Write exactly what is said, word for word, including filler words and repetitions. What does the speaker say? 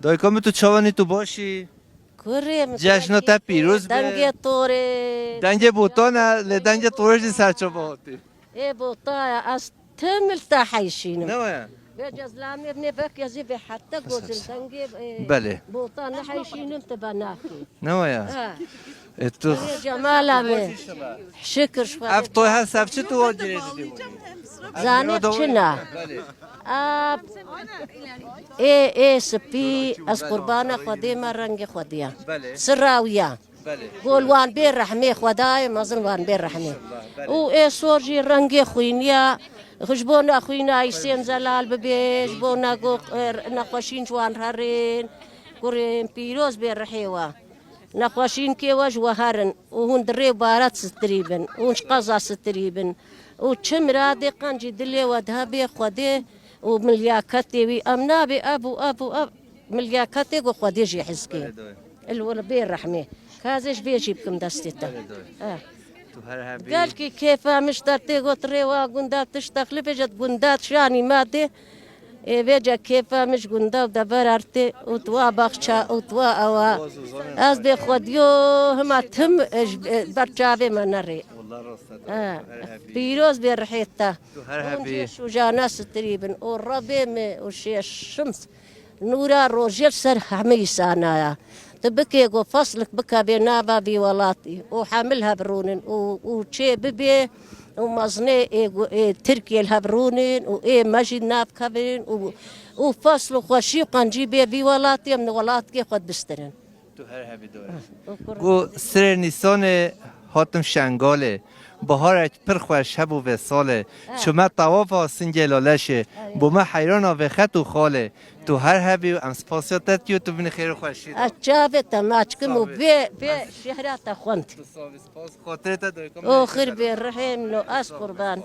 Dayika min, tu çawanî, tu baş î? Kurê min, Cejna te pîroz be. Dengê torê. Dengê botan e, lê dengê torê jî ser çava hatî. Ê botaya, ez tim li te heyşînim. Ne waya? Vêca zilamê nê vek ez ê vê hette gozin dengê, e, Belê. Botan neheyşînim, te be nakê. Ne waya? Ha. E, tu Ê Cemala me. Şikir ji Xwedê. Ev toy her sev çi tu wa girê didî? Zanê çi ne? Belê. Ab, ê, ê spî, ez qurbana Xwedê me, rengê Xwedê ye. Belê. Sira wî ye. Belê. Gol wan bê rehmê, Xwedayê mezin wan bê rehmê. Belê. Û ê sor jî rengê xwîniya, ji bona xwîna Hîsên Zelal bibê, ji bona go, e, nexweşîn ji wan herên. Kurê min pîroz bê rihê we. Nexweşînkê we ji we herin û hûn di rê û baret sitirî bin, hûn ji qeza sitirî bin. Û çi miradê qencî dilê we de hebe Xwedê û milyaketê wî, em nabê ev û ev û ev milyaketê ku Xwedê jê hizkê. Belê doy. Il wir bê rehmê. Ka ez ê ji vê jî bikim destê te. Belê doy. Eh. Tu her hebî. Gelkî kêfa min ji te tê got rêwa gunda tiştek li bêje gunda şanî me dê. Ê vêca kêfa min ji gunda û dever artê û tuwa baxça û tuwa awa. Ez bê xwediyo hima tim, e, ji, e, ber çavê me nerê. Wallah rast e. Ha, her hebî. Pîroz bê rihê te. Tu her hebî. Hûn jê şûjana sitirî bin û Rebê me û şêşim nûra rojê li ser hemî îsana ya. Tu bikê ku feslik bikevê nava vî welatî û hemil hev rûnin û, û çê bibê û mezinê ê gu-, ê Tirkiyê li hev rûnin û ê me jî nav kevin û, û fesl û xweşî û qencî bê vî welatî, em li welatkê xwe bistirin. Tu her hebî dore. Û kur- Ku sirê Nîsanê hatim Şengalê, baharek pir xweş hebû vê salê. Çûme tawafa Singê Laleşê, bûme heyrana vê xet û xalê. Tu her hebî û em spasiya te dikî û tu binî xêr û xweşî de. Ez çavê te maçkim û vê, vê şehra te xwend. Tu savî, spas. Xatirê te dayika min. Oxir bê rihê min û ez qurban.